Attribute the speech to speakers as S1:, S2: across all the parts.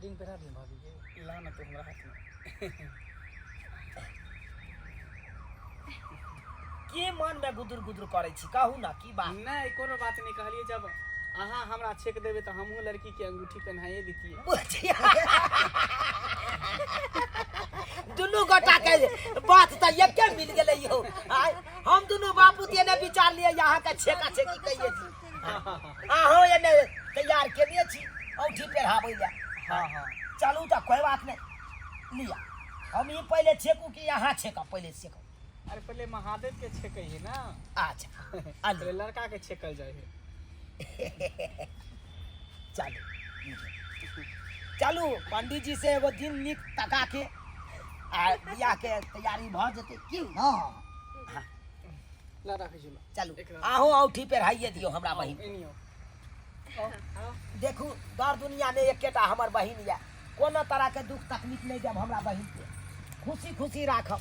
S1: Ring पहिरा दियौ भाभी के।
S2: ला ना तू हमरा हाथ में।
S3: की मन में गुदुर गुदुर करै छी, कहू ना की बात?
S2: नहीं, कोनो बात नहीं कहलिए। जब अहाँ हमरा छेक देबै तऽ हमहूँ लड़की के अंगूठी पहनाइए दितियै।
S3: बुझिया, दुनू गोटा के बात तऽ एके मिल गेलै यौ। आय हम दुनू बापूत एने विचार लिए अहाँ के छेका छेकी कहिए छी, अहाँ एने तैयार केने छी औठी पेढ़ाबै लए।
S2: हाँ हाँ,
S3: चलू तऽ कोई बात नहीं, लिया हम ई पहिले छेकू कि अहाँ छेकब? पहिले छेकब।
S2: अरे पहिले महादेव के छेकै है ना।
S3: अच्छा, आलू।
S2: पहिले लड़का के छेकल जाइ है।
S3: चलू चलू, पंडित जी से एगो दिन नीक तका के आ बियाह के तैयारी भऽ जेतै की?
S1: हाँ।
S2: ला राखै छी ला।
S3: चलू।
S2: एकरा-
S3: अहूँ औठी पेढ़ाइए दियौ हमरा बहिन।
S2: एनियो आओ, आओ।
S3: देखू, दर दुनिया में एकेटा हमर बहिन यऽ, कोनो तरह के दुख तकलीफ नहीं देब। हमरा बहिन के खुशी खुशी राखब।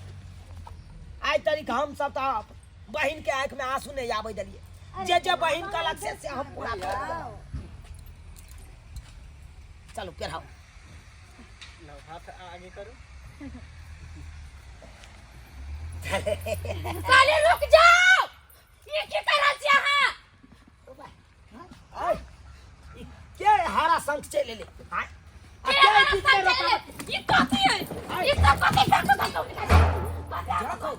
S3: आइ तरीक हम सब तऽ बहिन के आँखि में आंसू नहीं आबै देलियै। जे जे बहिन कहलक से से हम पूरा कर देलहुँ। चलू, पेढ़ाउ।
S2: लाओ, हाथ आगे करू।
S4: साले, रुक जाओ! ये की कर रहल छी अहाँ?
S3: आइ, ई के हरा शंख चलि एलै? आइ, आ
S4: के
S3: के
S4: हरा
S3: बीच में
S4: शंख चलि
S3: रोकावट?
S4: एलै? ई कथी है? ई सब कथी? देखो देखो कथी
S3: देखो।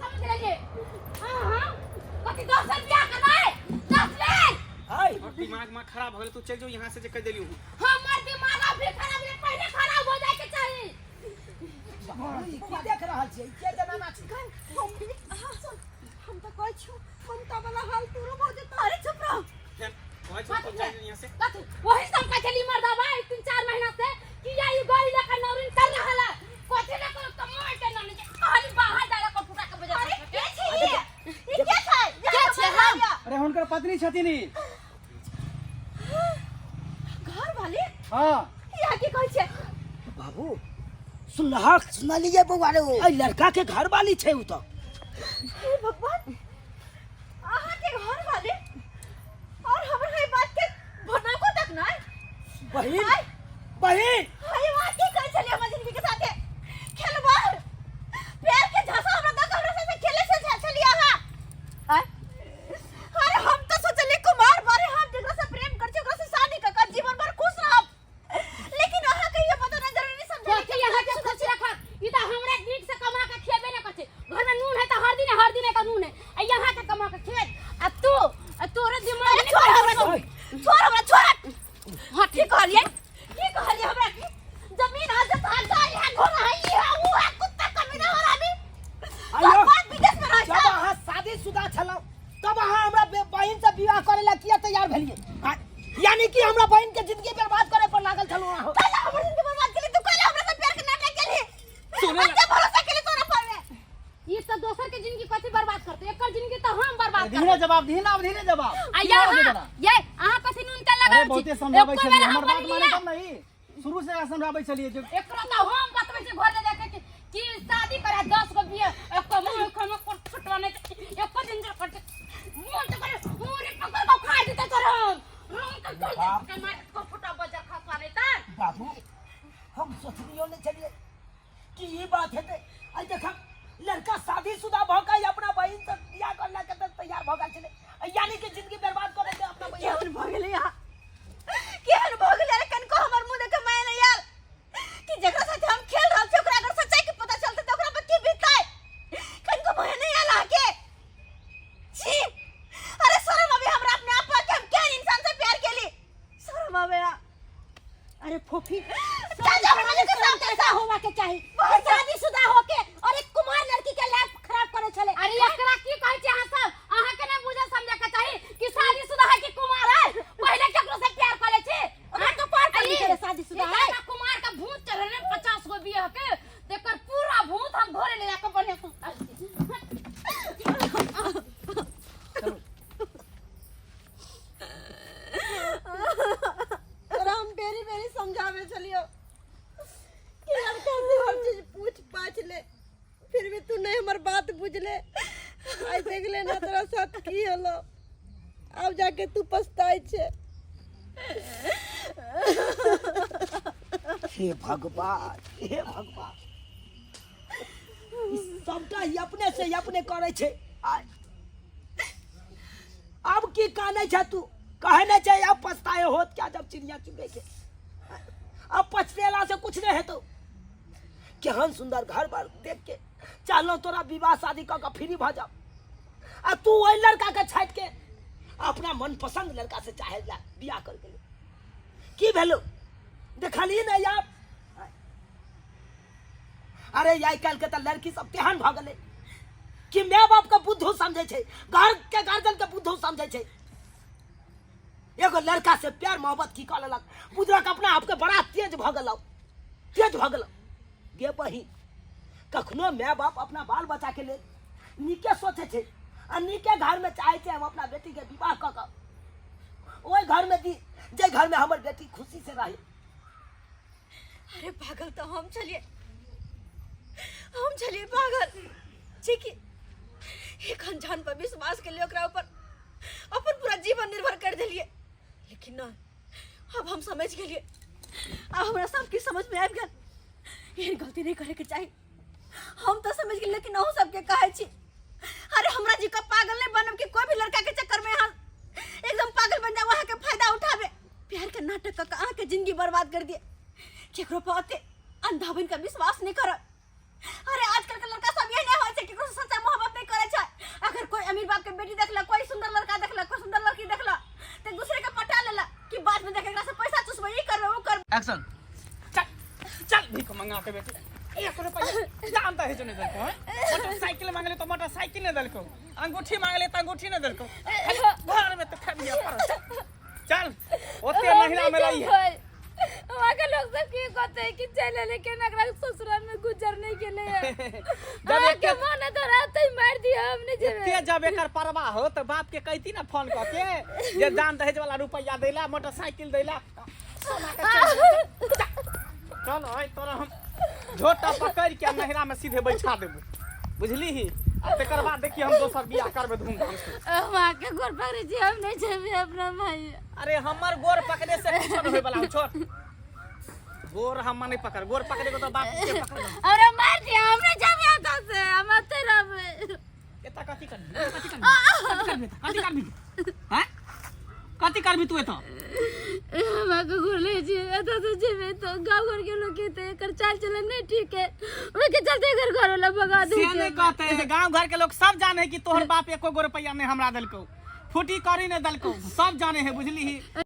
S4: समझ हाँ हाँ, कथी दोसर बियाह करबै? दस बेर।
S3: आइ,
S2: और दिमाग में खराब हो गेल, तू चल जो यहाँ से, जे कह देलियो हूँ।
S4: हमर दिमाग अभी खराब है, पहले खराब हो जाए के चाही।
S3: ई की देख रहल छियै? ई के जनाना छै?
S5: हम भी हम तऽ कहै छियौ, ममता वाला हाल तोरो भऽ जेतौ।
S4: अरे चुप रहो।
S2: चल, कहै छौ तो चल जो यहाँ से।
S4: कथी? वही सब कहै छली मर्दवा ई 3-4 महीना से कि या ई गाड़ी लेकर नौरिन कर रहल है, कथी ले कोनो कमाई के नानी के खाली बाहर जा रहा फुटा के बजा।
S5: अरे के छी ई? ई के छै?
S4: के छै हम?
S1: अरे, हुनकर पत्नी छथिन ई।
S5: घर वाली?
S1: हाँ।
S5: यहाँ की कहै छै?
S3: बाबू, सुनलहक?
S6: सुनलियै बौआ रे।
S3: एहि लड़का के घर वाली छै उ तऽ।
S5: हे भगवान, अहाँ के घर वाले और हमर है बात के भनाको तक नहीं?
S3: बहिन।
S5: आय।
S3: बहिन।
S5: हाय, वहाँ की कहै छलियै हमर जिंदगी के साथे खेलबार, प्यार के झांसा हमरा दऽ के हमरा साथे खेले से छलियै अहाँ? आय, अरे हम तो सोचलियै कुमार बारे हम जेकरा से प्रेम कर छी ओकरा से शादी कर कर जीवन भर खुश रहब, लेकिन अहाँ कहियो पता ना जरूरी समझलियै।
S4: कथी यहाँ के खुश रखब? ई तऽ हमरा नीक से कमा के खिएबे न करछे। घर में नून है तऽ हर दिन है, हर दिन है तऽ नून है, आ यहाँ के कमा के खिए आ तू आ तोरे दिमाग
S5: अरे
S4: में
S5: छोड़ हमरा, छोड़ हमरा, छोड़।
S4: हाँ,
S5: की कहलियै? की कहलियै हमरा? की जमीन है, जथा गाय है, घोड़ा है, ई है, ऊ है, कुत्ता कमीना हरामी।
S3: आइयो।
S5: तोर बाप विदेश में रहै
S3: जब
S5: छै।
S3: अहाँ शादीशुदा छलहुँ तब अहाँ हमरा बहिन से विवाह करे ला किया तैयार भेलियै? आ, यानी कि हमरा बहिन के जिंदगी बर्बाद करे पर लागल छलहुँ अहाँ।
S5: कैला हमर जिंदगी बर्बाद केली तू? कैला हमरा से प्यार के नाटक केली?
S2: सुने
S5: एते भरोसा केली तोरा पर में।
S4: ई तऽ दोसर के जिंदगी कथी बर्बाद करते? एकर जिंदगी तऽ हम बर्बाद
S1: धीरे
S4: करबै।
S1: जवाब दही ना, आब धीरे जवाब।
S4: आ
S1: की हो
S4: यहाँ
S1: गेला?
S4: ये अहाँ कथी नून तेल
S1: अरे
S4: लगाबै छी?
S1: बहुते समझाबै
S4: एको
S1: छलियै,
S4: बेर
S1: हमर
S4: हम
S1: बात
S4: बजली
S1: मानै
S4: ना।
S1: तब नहीं। शुरू से समझाबै छलियै जे
S4: एकरा तऽ हम बतबै छी घर ले जाके कि शादी करा 10 गो बिया, एको मुंह एको में कोट फुटवाने, एको दिन जे करते मुंह तो करे मुंह रे पकड़ के खा देते तोर हम रूम के चल दे के मार को फुटा बजर खसवा नहीं त।
S3: बाबू, हम सोचलियो नहीं छलियै कि ई बात हेतै। आई देख, लड़का शादीशुदा भऽ के अपना बहिन से बियाह कर ला के तैयार भऽ गेल छलै, यानी कि जिंदगी बर्बाद करे के अपना बहिन।
S5: केहन भऽ गेलै यहाँ, केहन भऽ गेलै? अरे कनको हमर मुंह देखे माय नहीं आयल कि जेकरा साथे हम खेल रहल छी ओकरा अगर सच्चाई के पता चलतै तऽ ओकरा पर की बीततै। कनको माय नहीं आयल अहाँके? छी, अरे शर्म आवे हमरा अपने आप पर कि हम केहन इंसान से प्यार केली। शर्म आवे।
S6: अरे फोफी,
S5: चल जा हमरा लेके
S6: शर्म
S5: साथ।
S6: कैसा होवा के चाही, शादीशुदा होके और एक कुमार लड़की के लाइफ खराब करे छले।
S4: अरे एकरा की कहै छी अहाँ सब? अहाँ के नहि बुझे समझे के चाही कि शादीशुदा है कि कुमार है? पहिले केकरो से प्यार कर ले छी?
S6: ओकरा तो पार कर ली छले, शादीशुदा है।
S4: एकरा कुमार के भूत चढ़ल ने 50 गो बियाह के, तेकर पूरा भूत हम घरे ले जाके बढ़िया से उतार छी।
S5: तोरा हम बेरी बेरी समझावे छलियो कि लड़का से हर चीज पूछ पाछ ले, फिर भी तू नहीं हमर बात बुझले। आइ देख ले ना तोरा साथ की होलो। आब जाके तू पछताई छे।
S3: हे भगवान, हे भगवान, ई सबटा ई अपने से ई अपने करै छै। आय आब की कानै छै तू? कहै नहि छै आब पछताए होत क्या जब चिड़िया चुगे के। अब पछतेला से कुछ नहीं हेतौ। केहन सुंदर घर बार देख के चाहलहुँ तोरा विवाह शादी कऽ के फ्री भऽ जाओ, आ तू ओहि लड़का के छाटि के अपना मनपसंद लड़का से चाहे ला बियाह कर गेलो। की भेलो देखलियै ने यार? अरे आइ काल्हि के तऽ लड़की सब तेहन भऽ गेलै कि माय बाप के बुद्धू समझै छै, घर के गार्जियन के बुद्धू समझै छै। एगो लड़का से प्यार मोहब्बत की कऽ लेलक, बुझलक अपना आपके बड़ा तेज भऽ गेलौ, तेज भऽ गेलौ। गे बहिन, कखनो माय बाप अपना बाल बच्चा के लेल नीके सोचै छै आ नीके घर में चाहै छै हम अपना बेटी के विवाह कऽ कऽ ओहि घर में दी जे घर में हमर बेटी खुशी से रहे।
S5: अरे पागल तो हम छलिए, हम छलिए पागल जे कि एक अनजान पर विश्वास के लिए ओकरा ऊपर अपन पूरा जीवन निर्भर कर देलिए। लेकिन ना, अब हम समझ गेलिए, अब हमरा सब किछु समझ में आबि गेल। एहन गलती नहीं करे के चाही। हम तो समझ गेलिए, लेकिन अहूँ सबके कहै छी, अरे हमरा जी का पागल नहीं बनब कि कोई भी लड़का के चक्कर में यहाँ एकदम पागल बन जाओ, अहाँ के फायदा उठावे, प्यार के नाटक कऽ के अहाँ के जिंदगी बर्बाद कर दिए। केकरो पर अते अंधा बन के विश्वास नहीं करब। अरे आजकल के लड़का सब यही नहीं होइ छै, केकरो से सच्चा मोहब्बत नहीं करे छै। अगर कोई अमीर बाप के बेटी देखला, कोई सुंदर लड़का देखला, कोई सुंदर लड़की देखला, तो एक दूसरे के पटा लेला कि बाद में देख एकरा से पैसा चूसबै, ई करबै, ऊ करबै।
S2: एक्शन। चल चल भीख मंगा के बेटी एक रुपया दाम दहेज नहीं देलको हैं? मोटरसाइकिल मांगले तो मोटरसाइकिल नहीं देलको, अंगूठी मांगले तो अंगूठी नहीं देलको, खाली घर में तो खबिया पर। चल ओते महिला में रही है।
S4: वहाँ के लोग सब की कहते हैं कि चले, लेकिन अगला ससुराल में गुजर नहीं के लिए
S2: जब
S4: अहाँ
S2: एक
S4: के मन है तो रात ही मार दिया हमने जेबे।
S2: एते जब एकर परवाह हो तो बाप के कहती ना फोन कऽ के जे दान दहेज वाला रुपया दैला, मोटरसाइकिल दैला, सोना के चल। चल आइ तोरा हम झोटा पकड़ के नहरा में सीधे बैठा देबो, बुझली ही? आ तकर बाद देखिए हम दोसर बियाह करबे धूमधाम से।
S4: वहाँ के गोर पकड़े छी हम नहीं जेबे अपना भाई।
S2: अरे हमर गोर पकड़े से कुछो नहीं होय वाला हो, छोड़ गोर हम नहीं पकड़, गोर पकड़े को तो बाप के पकड़।
S4: अरे मार दिया हम नहीं जेबे एतऽ से, हम एतै रहबै।
S2: एता कथी करबी? कथी करबी? कथी करबी? कथी करबी? हैं? कथी करबी तू एतऽ?
S4: हमरा के घुरले छी एतऽ से जेबे तो गाँव घर के लोग कहते एकर चाल चलन नहीं ठीक है, ओहि के चलते एकर घर वाला भगा दे
S2: से नहीं कहते हैं, गांव घर के लोग सब जाने कि तोहर बाप एको गो रुपया नहीं हमरा देलको, फूटी कौड़ी नहीं देलको, सब जाने है, बुझली ही?